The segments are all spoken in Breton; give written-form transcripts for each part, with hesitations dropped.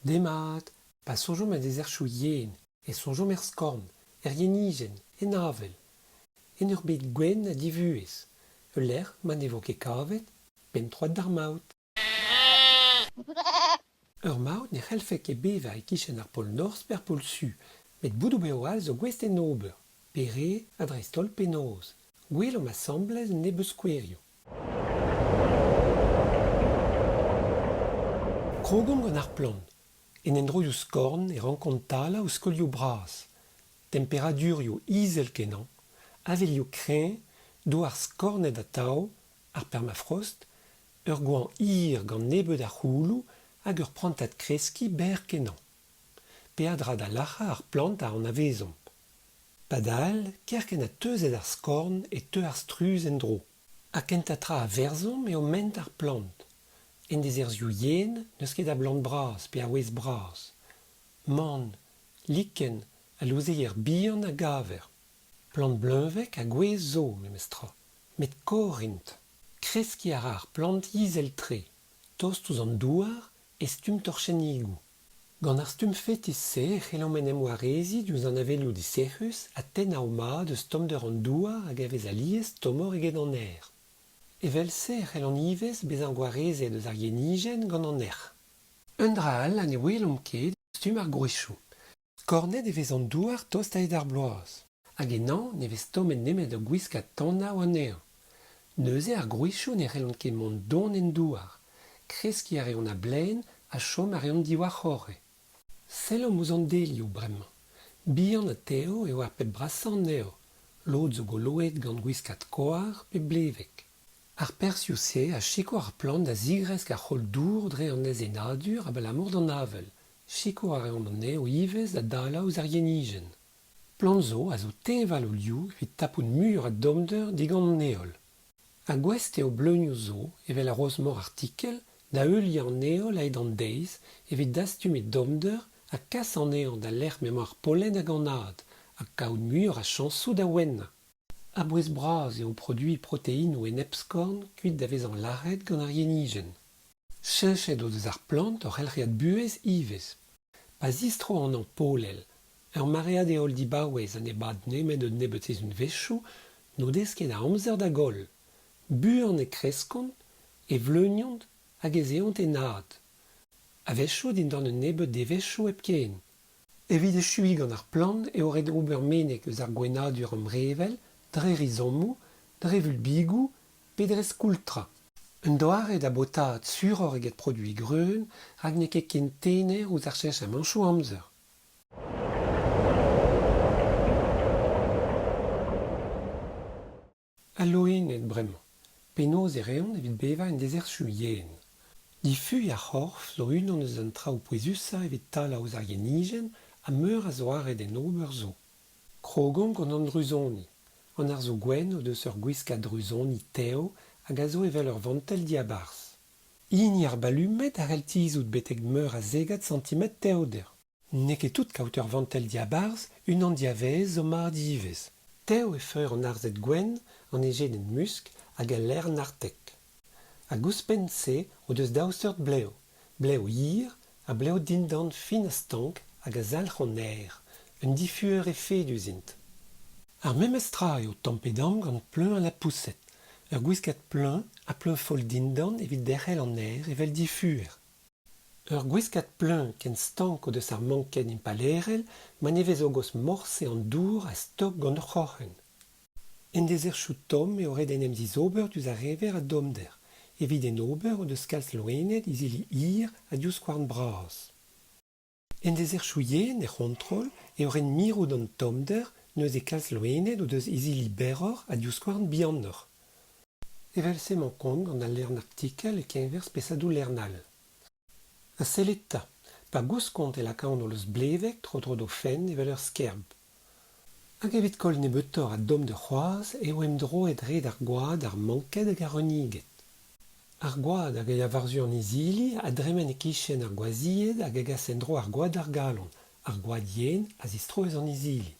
Demat ! Pa soñjomp en dezerzhioù yen e soñjomp er skorn, er yenijenn, en avel. En ur bed gwenn ha divuhez, ul lec'h ma ne vo ket kavet pemp troad d'ar maout. Ur maout ne c'hellfe ket bevañ e-kichen ar pol Norzh pe ar pol Su, met boudoù bev all zo gouest d'en ober, pere ha dreist-holl penaos. Gwelomp asambles un nebeud skouerioù. Krogomp gant ar plant. En endroioù skorn e rankont talañ ouzh skolioù bras. Temperadurioù izel-kenañ, avelioù kreñv, douar skornet atav, ar permafrost, ur goañv hir gant nebeut a c'houloù hag ur prantad kreskiñ berr-kenañ. Peadra da lac'hañ ar plant a anavezomp. Padal, kerkent ha teuzet ar skorn e teu ar struzh en-dro. Ha kentañ tra a verzhomp eo ment ar plant. En dezerzhioù yen n'eus ket a blant bras pe a wez bras. Man, liken ha louzeier bihan a gaver. Plant bleuñvek ha gwez zo, memestra, met korr int. Kreskiñ a ra ar plant izel-tre, tost ouzh an douar, e stumm torchennigoù. Gant ar stumm fetis-se e c'hellomp en em wareziñ diouzh an avelioù disec'hus ha tennañ o mad eus tommder an douar hag a vez alies tommoc'h eget an aer. Evel-se e c'hellont ivez bezañ gwarezet eus ar yenijenn gant an erc'h. Un dra all ha ne welomp ket eo stumm ar gwrizioù. Skornet e vez an douar tost a-hed ar bloaz. Hag ennañ ne vez tommet nemet ur gwiskad tanav anezhañ. Neuze ar gwrizioù ne c'hellont ket mont don en douar. Kreskiñ a reont a-blaen ha chom a reont diwar-c'horre. Sellomp ouzh an delioù bremañ. Bihan ha tev eo ar pep brasañ anezho. Lod zo goloet gant gwiskad koar pe blevek. Ar perzhioù-se a sikour ar plant da zigresk ar c'holl dour dre an aezhennadur abalamour d'an avel. Sikour a reont anezho ivez da dalañ ouzh ar yenijenn. Plant zo a zo teñval o liv evit tapout muioc'h a dommder digant an heol. Ha gouest eo bleunioù zo, evel ar roz-mor artikel, da heuliañ an heol a-hed an deiz evit dastum e dommder ha kas anezhañ d'al lec'h m'emañ ar pollen hag an had, ha kaout muioc'h a chañsoù da ouennañ. A-bouez-bras eo produiñ proteinoù enepskorn kuit da vezañ lazhet gant ar yenijenn. Cheñchet o deus ar plant o c'helc'hiad buhez ivez. Pa zistro an hañv polel, ur maread heol dibaouez ha ne bad nemet un nebeud sizhunvezhioù, n'o dez ket a amzer da goll. Buan e kreskont, e vleuniont hag ez eont en had. A-wechoù dindan un nebeud devezhioù hepken. Evit echuiñ gant ar plant eo ret ober meneg eus ar gouennadur amrevel dre rizomoù, dre vulbigoù pe dre skoultrañ. Un doare da baotaat suroc'h eget produiñ greun rak n'eo ket ken tener ouzh ar cheñchamantoù amzer. Al loened bremañ, penaos e reont evit bevañ en dezerzhioù yen? Difuilh ar c'horf zo unan eus an traoù pouezusañ evit talañ ouzh ar yenijenn ha meur a zoare d'en ober zo. Krogomp gant an druzoni. An arzoù gwenn o deus ur gwiskad druzoni tev hag a zo evel ur vantell diabarzh. Hini ar balumed a c'hell tizhout betek meur a zegad santimetr tevder. N'eo ket tout kaout ur vantell diabarzh, unan diavaez zo mat ivez. Tev e feur an arzhed gwenn, an ejened musk hag al lern artek. Hag ouzhpenn-se o deus daou seurt blev, blev hir ha blev dindan fin ha stank hag a zalc'h an aer. Un difuer efedus int. Ar memes tra eo tamm-pe-damm gant pluñv al lapoused, ur gwiskad pluñv ha pluñv foll dindan evit derc'hel an aer evel difuer. Ur gwiskad pluñv ken stank o deus ar mankenn impalaerel ma ne vez hogos morse an dour a-stok gant o c'hroc'hen. En dezerzhioù tomm eo ret en em zizober diouzh ar rever a dommder. Evit en ober o deus kalz loened izili hir ha divskouarn bras. En dezerzhioù yen, er c'hontrol, eo ret mirout an tommder, neuze kalz loened o deus izili berroc'h ha divskouarn bihanoc'h. Evel-se emañ kont gant al lern artikel e-keñver spesadoù lern all. Ha sellit 'ta, pa gouskont e lakaont o lost blevek tro-dro d'o fenn evel ur skerb. Hag evit koll nebeutoc'h a dommder c'hoazh eo emdroet red ar gwad ar manked hag ar reuniged. Ar gwad hag a ya war-zu an izili a dremen e-kichen ar gwazhied hag a gas en-dro ar gwad d'ar galon, ar gwad yen a zistro eus an izili.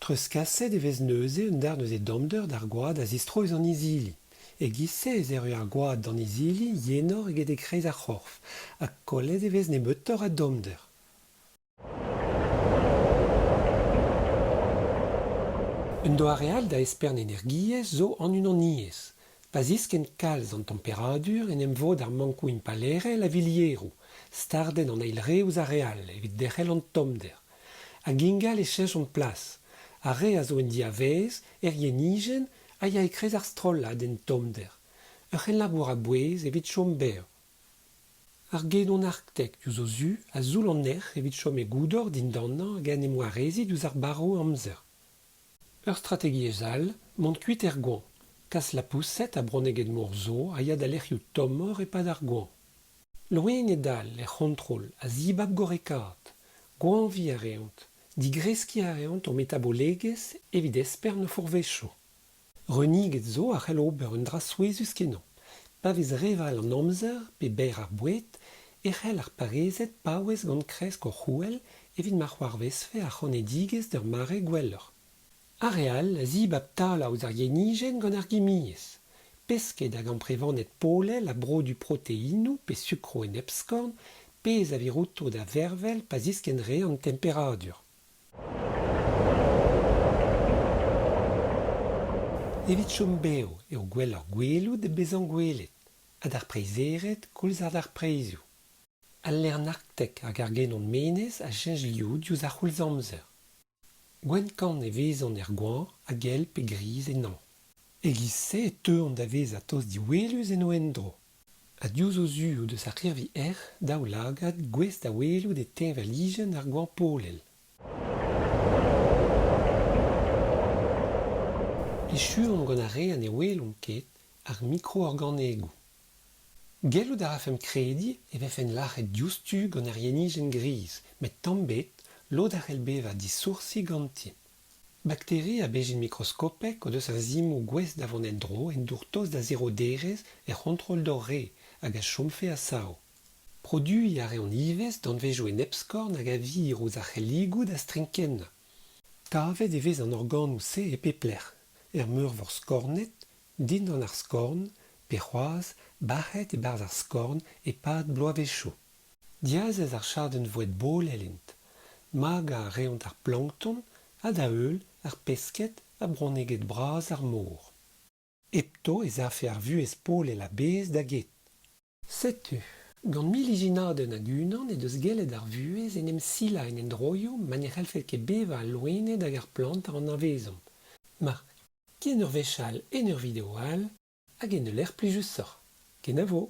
Treuzkaset e vez neuze un darn eus e dommder d'ar gwad a zistro eus an izili. E-giz-se ez erru ar gwad d'an izili yenoc'h eget e-kreiz ar c'horf ha kollet e vez nebeutoc'h a dommder. Un doare all da espern energiezh zo an unaniezh. Pa ziskenn kalz an temperadur en em vod ar mankoù impalaerel a-vilieroù, stardet an eil re ouzh ar re all evit derc'hel an tommder. Hag ingal e cheñchont plas. Ar re a zo en diavaez, er yenijenn, a ya e-kreiz ar strollad en tommder. Ur c'henlabour a-bouez evit chom bev. Ar gedon arktek diouzh o zu a soul an erc'h evit chom e goudor dindanañ hag en em wareziñ diouzh ar barroù-amzer. Ur strategiezh all, mont kuit er goañv. Kas lapoused ha bronneged-mor zo a ya da lec'hioù tommoc'h e-pad ar goañv. Loened all, er c'hontrol, a zibab gorrekaat. Goañviñ a reont. Digreskiñ a reont o metabolegezh evit espern o fourvezioù. Reuniged zo a c'hell ober un dra souezhus-kenañ. Pa vez re val an amzer pe berr ar boued e c'hell ar parezed paouez gant kresk o c'houel evit ma c'hoarvezfe ar c'hanedigezh d'ur mare gwelloc'h. Ar re all a zibab talañ ouzh ar yenijenn gant ar gimiezh. Pesked hag amprevaned polel a brodu proteinoù pe sukroù enepskorn, pezh a vir outo da vervel pa ziskenn re an temperadur. Evit chom bev eo gwelloc'h gwelout hep bezañ gwelet, ha d'ar preizhered koulz ha d'ar preizhoù. Al lern arktek hag ar genon menez a cheñch liv diouzh ar c'houlz-amzer. Gwenn-kann e vezont er goañv ha gell pe griz en hañv. E-giz-se e teuont da vezañ tost diwelus en o endro. Ha diouzh o zu o deus ar c'hirvi-erc'h daoulagad gouest da welout e teñvalijenn ar goañv polel. Echuomp gant ar re ha ne welomp ket, ar mikroorganegoù. Gellout a rafemp krediñ e vefent lac'het diouzhtu gant ar yenijenn griz, met tamm ebet, lod a c'hell bevañ disoursi ganti. Bakteri ha bezhin mikroskopek o deus enzimoù gouest da vont en-dro en dour tost da zero derez er c'hontrol d'hor re hag a chomfe a-sav. Produiñ a reont ivez danvezioù enepskorn hag a vir ouzh ar c'helligoù da strinkennañ. Kavet e vez an organoù-se e pep lec'h, er meurvor skornet, dindan ar skorn, pe c'hoazh bac'het e-barzh ar skorn e-pad bloavezhioù. Diazez ar chadenn voued bolel int. Magañ a reont ar plankton ha da-heul ar pesked ha bronneged bras ar mor. Hepto ez afe ar vuhez polel a-bezh da get. Setu, gant mil ijinadenn hag unan he deus gellet ar vuhez en em silañ en endroioù ma ne c'hellfe ket bevañ al loened hag ar plant a anavezomp. Ma, ken ur wech all en ur video all hag en ul lec'h plijusoc'h. Kenavo!